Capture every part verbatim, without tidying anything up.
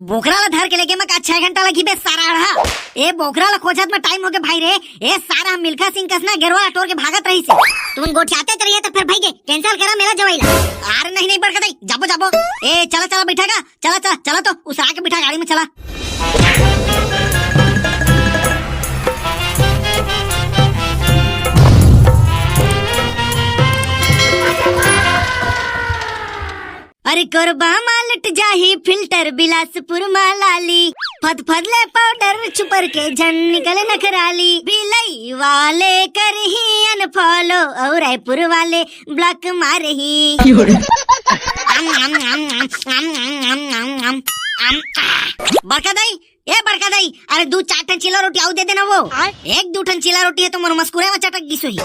बोकरा ला धर के लेगे म का छह घंटा लगही बे सारा अड़हा। ए बोकरा ला खोजत म टाइम होगे भाई रे। ए सारा मिल्खा सिंह कस ना गेरवा टोर के भागत रहिसे। तुमन गोठियाते तो रहिए तो फिर भाई के कैंसिल करा मेला जवाई ला। अरे नहीं नहीं बड़का दाई, जाबो जाबो। ए चला चला बैठा गा, चला चला चला तो उसरा के बैठा गाड़ी में चला। अरे कोरबा मा लुट जाही फिल्टर बिलासपुर मा लाली, फद फद ले पाउडर छुपर के झन निकल नखराली। भिलाई वाले करही अनफॉलो अउ रायपुर वाले ब्लॉक मारही। आम, आम, आम, आम, आम, आम, आम, आम, आम, आम, आम, आ। बड़का दाई, ए बड़का दाई, अरे दू चार ठन चीला रोटी अउ दे देना वो। आय? एक दू ठन चीला रोटी हे तो मोर मस्कुरे में चटक गिस होही।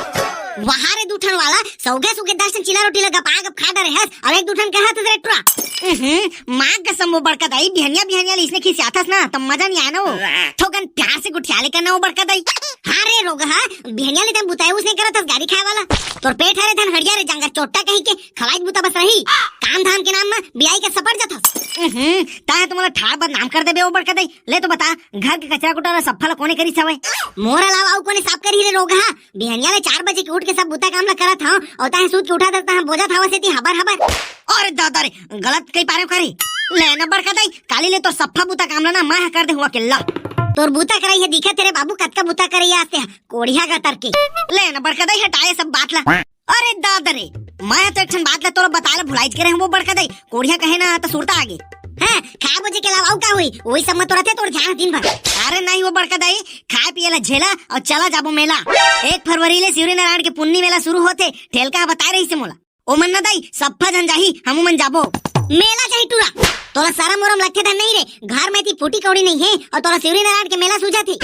वहां रे दू ठन वाला सौगे सौगे दस ठन चीला रोटी ला गपा गप खा डरे हस, अब एक दू ठन कहत हस रे टुरा। हम्म, माँ कसम वो बड़का दाई, बिहनिया बिहनिया ले इसने खिसियाथस ना, तब मजा नहीं आए ना वो। थोकन प्यार से गुठिया ले करना वो बड़का दाई। हाँ रे रोगहा, बिहनिया ले तम बुताए उसने करत हस गाड़ी खाए वाला। तोर पेट हरे धन हड़िया रे जांगर चोट्टा कहीं के खवाई बुता बस रही। काम धाम के नाम में बियाई के सपट जाथस। हम्म, ताहे तुम्हारा ठाड़ बदनाम कर देबे वो बड़का दाई। ले तो बता, घर के कचरा कुटा ला सफा ला कोने करिस हवय? मोर अलावा अउ कोने साफ करही रे रोगहा? बिहनिया ले चार बजे के उठ के सब बुता काम ला करत हंव, अउ ताहे सूत के उठा देता हंव, बोजत हवस एती हबर हबर। अरे दादा रे, गलत कही पारे करे। ले न बड़का दाई, काली ले तोर सफा बुता काम ला ना मैं ह कर दे हंव अकेल्ला। तोर बुता करई हे दिखत हे रे बाबू, कतका बुता करई आते ह, कोढ़िया का तरके। ले न बड़का दाई, हटाए सब बात ला। अरे दादा रे, मैं तो एक ठन बात ला तोला बताए ला भुलाइच के रहे हंव वो बड़का दाई, कोढ़िया कहे ना त सुरता आगे। हाँ, खाए बोजे के अलावा अउ का होई? वही सब में तो रहते तोर ध्यान दिन भर। अरे नहीं वो बड़का दाई, खाए पिए ला झेला अउ चला जाबो मेला। एक फरवरी ले शिवरी नारायण के पुन्नी मेला शुरू होथे, ठेलका ह बताए रहिसे मोला। ओमन ना दाई, सफ्फा झन जाही, हमू मन जाबो। मेला जाही टूरा, तोला शरम उरम लगथे धन नहीं रे, घर में ती फूटी कौड़ी नहीं हे अउ तोला शिवरी नारायण के मेला सूझत हे।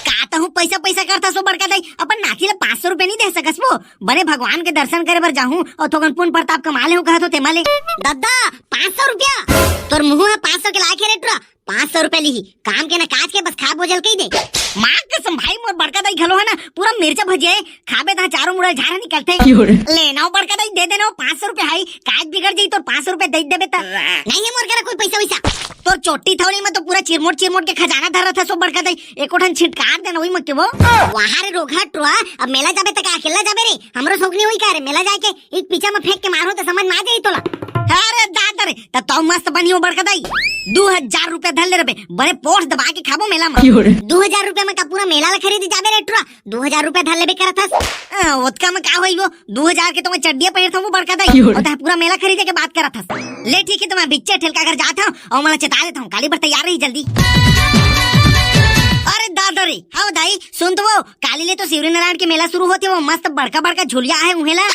का तहूँ पैसा पैसा करथस वो बड़का दाई, अपन नाती ला पाँच सौ रुपया नहीं दे सकस वो? बने भगवान के दर्शन करे बर जाहूं अउ थोकन पुन परताप कमा लेहूं कहत हो तेमा ले। दद्दा, पाँच सौ रुपया? तोर मुंह ह पाँच सौ के लायक हे रे टुरा, पाँच सौ रुपया लिही, काम के ना काज के, बस खा बोजल कही दे। माँ कसम भाई, मोर बड़का दाई घलो हे ना, पूरा मिर्चा भजिया हे, खाबे त चारों मुड़ा झार निकलथे। क्यों रे? ले ना वो बड़का दाई, दे देना वो पाँच सौ रुपया हाई, काज बिगड़ जाई तोर पाँच सौ रुपया दे देबे त। नहीं हे मोर करा कोई पैसा वैसा। तोर चोटी थौली में तो पूरा चिरमोट चिरमोट के खजाना धरत हस वो बड़का दाई, एको ठन छिटकार देना वही मत के वो। वाह रे रोगहा टुरा, अब मेला जाबे त का अकेला जाबे रे? हमरो शौक नहीं होई का रे मेला जाए के? एक पीछा में फेंक के मारो त समझ में आ जाई तोला। अरे दादा रे, त तो मस्त बनी वो बड़का दाई। दू हजार रुपया धर ले रबे, बड़े पोठ दबा के खाबो मेला में। क्यों रे? दू हजार रुपया में का पूरा मेला ला खरीदी जाबे रे टुरा? दू हजार रुपया धर लेबे करत हस। अ, ओतका में का होई वो? दू हजार के तो मैं चड्डिया पहिरत हंव वो बड़का दाई। क्यों रे? अउ तैं पूरा मेला खरीदे के बात करत हस। ले ठीक हे, त मैं बिच्चे ठेलका घर जात हंव अउ मोला चेता देत हंव, काली बर तैयार रही जल्दी। अरे दादा रे, हव दाई, सुन तो वो, काली ले तो शिवरी नारायण के मेला शुरू होथे, वो मस्त बड़का बड़का झुलिया हे उहेला।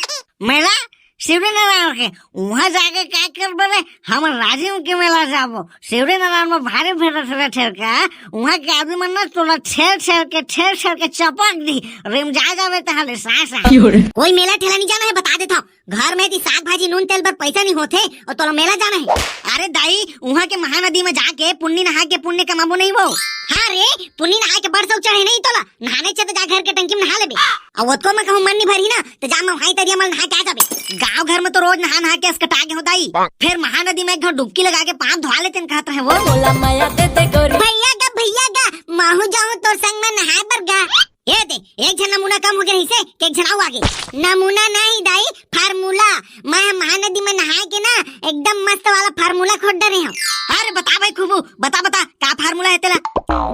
मेला? शिवरी नारायण के? उहाँ जाके का करबे रे? हमर राजिम के मेला जाबो। शिवरी नारायण में भारी भीड़ रथे रे ठेलका, उहाँ के आदमी मन ना तोला ठेल ठेल के, ठेल ठेल के चपक दी, रिमझा जाबे तहां ले सां सां। क्यों रे? कोई मेला ठेला नहीं जाना हे, बता देत हंव। घर में ती साग भाजी नून तेल बर पैसा नहीं होथे अउ तोला मेला जाना हे। अरे दाई, उहाँ के महानदी में जाके पुन्नी नहा के पुण्य कमाबो नहीं वो। हाँ रे, पुन्नी नहा के बड़ सौक चढ़े नहीं तोला, नहाने चे त जा घर के टंकी में नहा लेबे। अउ ओतको में कहूँ मन नहीं भरही ना, त जा मवहाई तरिया में नहा के आ जाबे। गांव घर में तो रोज नहा नहा के असकटा गे हंव दाई, फिर महानदी में एक घांव डुबकी लगा के पांव धोवा लेतेन कहत रहे वो। भैया गा, भैया गा, महूं जाहूं तोर संग में नहाए बर गा। ए दे, एक झन नमूना कम होगे रहिसे, के एक झन अउ आगे। नमूना नहीं दाई, फार्मूला। मैं ह महानदी में नहाए के ना एकदम मस्त वाला फार्मूला खोज डरे हंव। अरे बता भाई खूबू, बता बता, का फार्मूला हे तेला?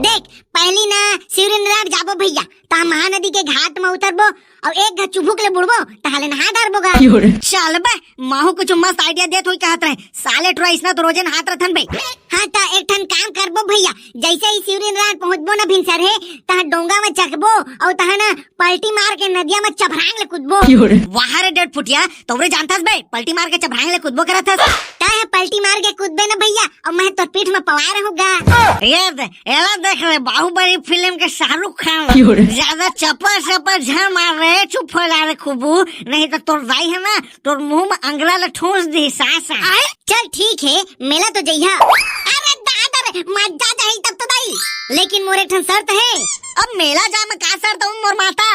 देख, पहली ना शिवरी नारायण जाबो भैया, त महानदी के घाट में उतरबो अउ एक घांव चुभुक ले बुड़बो, तहां ले नहा डरबो गा। चल बे, महूं कुछ मस्त idea देत होई कहत रहे, साले टुरा इसना तो रोजे नहात रथन बे। हाँ त एक ठन काम करबो भैया, जैसे ही शिवरी नारायण पहुंचबो ना भिनसर हे, तहां डोंगा में चघबो अउ तहां ना पलटी मार के नदिया में चभरांग ले कूदबो। वाह रे डेढ़ फुटिया, तोरे जानथस बे, पलटी मार के चभरांग ले कूदबो करत हस। तैं ह पलटी मार के कूदबे ना भैया, अउ मैं तोर पीठ में पवाए रहूं गा। ये दे, एला देख रे, बाहुबली फिल्म के शाहरुख खान। ज्यादा चपा चपा झन मार रे, चुप हो जा रे खूबू, नहीं त तोर दाई हे ना, तोर मुंह में अंगला ले ठूंस दी सां सां। चल ठीक हे, मेला तो जइहा। अरे दादा रे, मजा जाही तब तो दाई। लेकिन मोर एक ठन शर्त हे। अब मेला जाए में का शर्त हे मोर माता?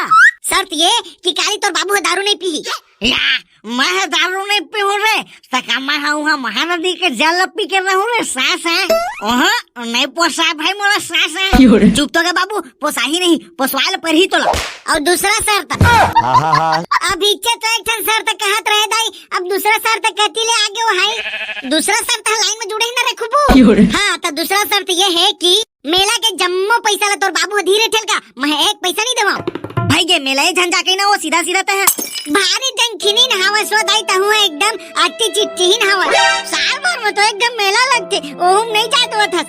शर्त ये कि काली तोर बाबू ह दारू नहीं पीही। या, मैं ह दारू नहीं पीहूं रे, त का मैं ह उहाँ महानदी के जल ल पी के रहूं रे, सास है? ओह, नहीं पोसा भाई मोला सास है। चुप तो गे बाबू, पोसाही नहीं, पोसवाए ल परही तोला। अउ दूसरा शर्त। अभी चे तो एक ठन शर्त कहत रहे दाई, अब दूसरा शर्त कहती ले आगे वो हाई। दूसरा शर्त ह लाइन में जुड़े ही ना रे खूबू। हाँ, त दूसरा शर्त ये है कि मेला के जम्मो पैसा ला तोर बाबू ह धीरे ठेलका, मैं एक पैसा नहीं देवां। भाई गे मेला ए झन जाके ना वो सीधा सीधा तह। भारी जन खिनिन हवस वो दाई, तहूं एकदम अति चिट्ठिन हवस। साल भर में तो एकदम मेला लगथे, ओहू में नहीं जात होत हस।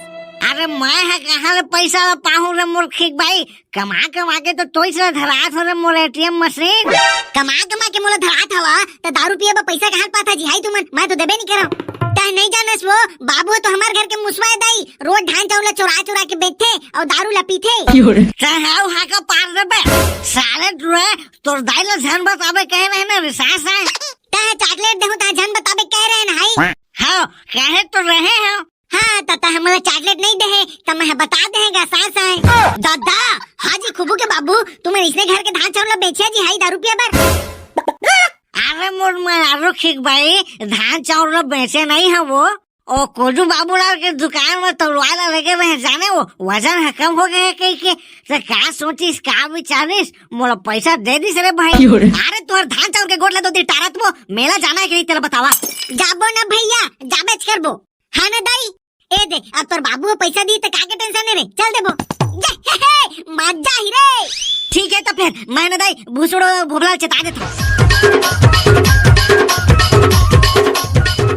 अरे मैं ह कहाँ ले पैसा ला पाहूं रे मोर खिक भाई, कमा कमा के तो तोइस ला धरात हो रे मोर एटीएम मशीन। कमा कमा के मोला धरात हवा, त दारू पिए बर पैसा कहाँ ले पाथा जी हाई तुमन, मैं तो देबे नहीं करव। तह नहीं जानस वो, बाबू ह तो हमार घर के मुसवा है दाई, रोज धान चाउर ला चोरा चोरा के बेचथे अउ दारू ला पीथे। तह हाउ हाका पार देबे, साले टुरा, तोर दाई ला झन बताबे कहे रहे ना रे सास है। तह चॉकलेट देहूं, तह झन बताबे कहे रहे ना हाई। हाँ, कहे तो रहे हो। हाँ, त तह मोला चॉकलेट नहीं देहे, त मैं बता देहे गा सास है। दादा, हाँ जी खूबू के बाबू, तुमन इसने घर के धान चाउर ला बेचे जी हाई दारू पिए बर। अरे मोर मरारू खिक भाई, धान चाउर ला बेचे नहीं है वो। ओ कोदू बाबूलाल के दुकान में तौलवाए ला लेगे रहे जाने वो, वजन ह कम हो गए कही के, त का सोचिस, का विचारिस, मोला पैसा दे दिस रे भाई। अरे तोहर धान चाउर के गोठ ला दो दी टारत वो, मेला जाना है कि नहीं तेला बतावा। जाबो ना भैया, जाबेच करबो। हाँ ना दाई, ए दे, अब तोर बाबू ह पैसा दी त का के टेंशन है रे, चल देबो। ये, हे, हे, मजा ही रे। ठीक है त फिर मैं ना दाई भूसुड़ो भोभला ल चेता देथंव।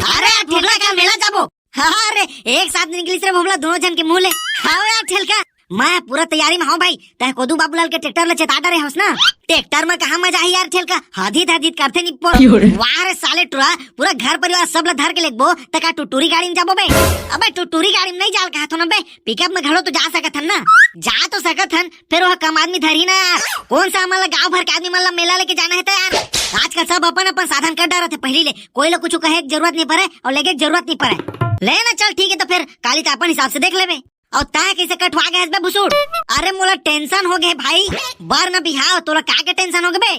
अरे यार भोभला, काल मेला जाबो। हाँ रे, एक साथ निकलिस रे भोभला दोनों झन के मुंह ले। हाँ यार ठेलका, मैं पूरा तैयारी में हंव भाई। तह कोदू बाबूलाल के ट्रैक्टर ल चेता डरे हस ना। ट्रैक्टर में कहाँ मजा है यार ठेलका, हदित हदित करथे निप्पो। वाह रे साले टुरा, पूरा घर परिवार सब ला धर के लेगबो, त का टुटुरी गाड़ी में जाबो बे? अबे टुटुरी गाड़ी में नहीं जाल कहा थो ना बे, पिकअप में घलो तो जा सकत हन ना। जा तो सकत हन, फिर वह कम आदमी धरही ना यार। कौन सा हमन ला गांव भर के आदमी मन ला मेला लेके जाना है त यार? आजकल सब अपन अपन साधन कर डारत हे, पहली ले कोई ला कुछ कहे के जरूरत नहीं पड़े अउ लेके के जरूरत नहीं पड़े। ले ना चल ठीक है, त फिर काली त अपन हिसाब से देख लेबे। अउ तैं कइसे कठवा गे हस बे भुसुड़? अरे मोला टेंशन हो गे भाई, बर न बिहाव, तोला का के टेंशन हो गे बे?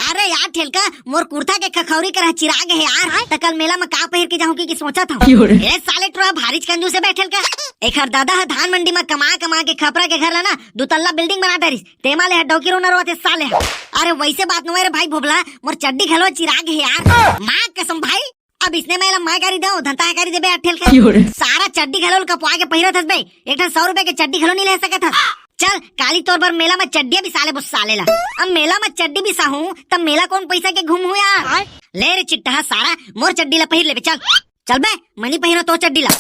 अरे यार ठेलका, मोर कुर्ता के खखौरी करा चिरा गे हे यार, त कल मेला में का पहिर के जाहूं कि, कि सोचत हंव। ए साले टुरा भारीच कंजूस हे बे ठेलका, एखर दादा ह धान मंडी में कमा कमा के खपरा के घर ला ना दू तल्ला बिल्डिंग बना डरिस, तेमा ले ह डौकी रोना रोवत हे साले ह। अरे वइसे बात नोहे रे भाई भोभला, मोर चड्डी घलो चिरा गे हे यार, मां कसम भाई। अब इसने मैं ला मैं गारी दंव, धंता गारी देबे अठेल के। सारा चड्डी घलो ल कपवा के पहिरत हस बे, एक ठन सौ रुपया के चड्डी घलो नहीं ले सकत हस। चल, काली तोर बर मेला में चड्डिया बिसा लेबो साले ला। अब मेला में चड्डी बिसाहूं, तब मेला कौन पैसा के घूमहूं यार? ले रे चिट्टा सारा, मोर चड्डी ला पहिर लेबे, चल। चल बे, मैं नहीं पहिरों तोर चड्डी ला।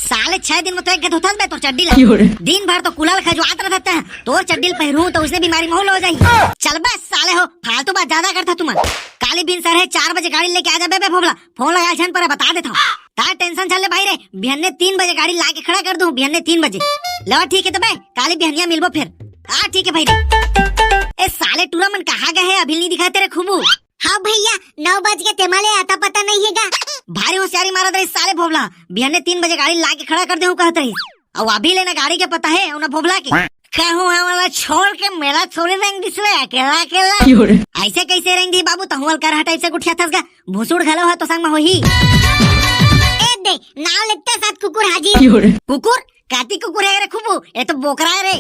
साले छह दिन में तो एक घे धोथस बे तोर चड्डी ला। दिन भर तो कुला ल खजुवात रहत हे, तोर चड्डी ल पहिरूं त उसने बीमारी मोला हो जाही। चल बे साले हो, फालतू बात ज्यादा करथा तुमन। काली भिनसर हे चार बजे गाड़ी लेके आ जाबे बे भोभला। फोन लगा झन पर बता देथंव। तैं टेंशन झन ले भाई रे, बिहन्ने तीन बजे गाड़ी ला के खड़ा कर दूं, बिहन्ने तीन बजे। लेवा ठीक हे त बे, काली बिहनिया मिलबो फिर। हाँ ठीक हे भाई रे। ए साले टुरा मन कहाँ गे हे, अभी नहीं दिखाते रे खूबू। हाँ भैया, नौ बज गे तेमा ले अता पता नहीं हे गा। भारी होशियारी मारत रहिस साले भोभला, बिहन्ने तीन बजे गाड़ी ला के खड़ा कर देहूं कहत रहिस। अउ अभी ले ना गाड़ी के पता हे, अउ ना भोभला के। कहूं हमला छोड़ के मेला थोड़ी रेंग दिस रे, अकेला, अकेला। अइसे कइसे रेंग दिही बाबू, तहूं ल करहा टाइप से गुठियाथस गा, भुसुड़ घलो ह तो संग में होही। ए दे, नाव लेते साथ कुकुर हाजिर। कुकुर? काती कुकुर हे रे खूबू, ए तो बोकरा हे रे।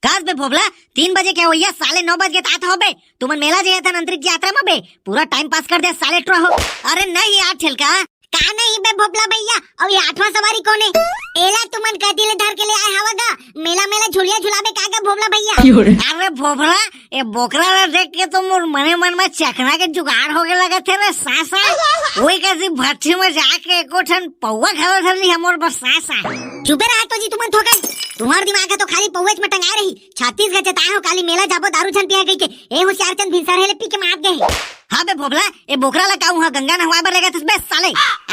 कस बे भोभला, तीन बजे के होइया, साले नौ बज गे त आत हो बे। तुमन मेला जात हन अंतरिक्ष यात्रा में बे, पूरा टाइम पास कर दे साले टुरा हो। अरे नहीं यार ठेलका, का नहीं बे भोभला भैया, अउ ये आठवां सवारी कोन हे? एला तुमन कती ले धर के ले आए हवा गा? मेला मेला झुलिया झुलाबे का गा भोभला भैया? अरे भोभला, ए बोकरा ला देख के तो मोर मने मन में चखना के जुगाड़ हो गे लगत हे रे सासा। वही कसी भट्ठी में जाके एको ठन पौवा घलो धर ली हमर बस सासा। चुपे रहा तो जी तुमन थोकन, तुम्हार दिमाग हे तो खाली पौवेच में टंगाए रही। छत्तीसगढ़ चेताए हो काली मेला जाबो दारू झन पिया कहिके। ए होशियार चंद भिनसर हे ले पी के मात गे हे। हाँ बे भोभला, ए बोकरा ला का उहाँ गंगा नहवाए बर लेगत हस बे साले?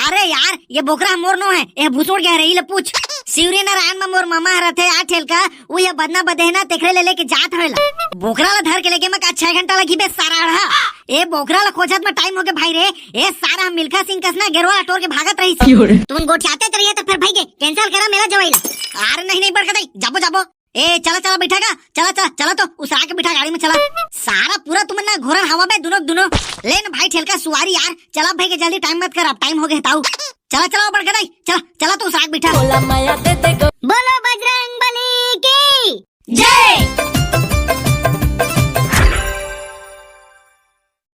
अरे यार, ये बोकरा ह मोर नो हे, ए भुसुड़ गे हे रे, ई ले पूछ। शिवरी नारायण में मोर मामा ह रथे यार ठेलका, उ ये बदना बदेहना तेखरे ले लेके जात हवे ला। बोकरा ला धर के लेगे में का छह घंटा लगही बे सारा अड़हा। ए बोकरा ला खोजत में टाइम हो गे भाई रे, ए सारा मिल्खा सिंह कस ना गेरवा ला टोर के भागत रहिस। तुमन गोठियाते त रहिए त फिर भाई के, कैंसिल करा मेला जवई ला। अरे नहीं नहीं बड़का दाई, जाबो जाबो। ए, चला, चला, बैठा का? चला, चला, चला तो, उसरा के बैठा गाड़ी में, चला। सारा पूरा तुमन ना घोरन हवा बे, दुनो, दुनो। ले न भाई, ठेलका सुवारी यार, चला भाई के जल्दी, टाइम मत कर, अब टाइम हो गया ताऊ। चला, चला, बड़ गदाई, चला, चला तो, उसरा के बैठा। बोला माया दे दे गो। बोलो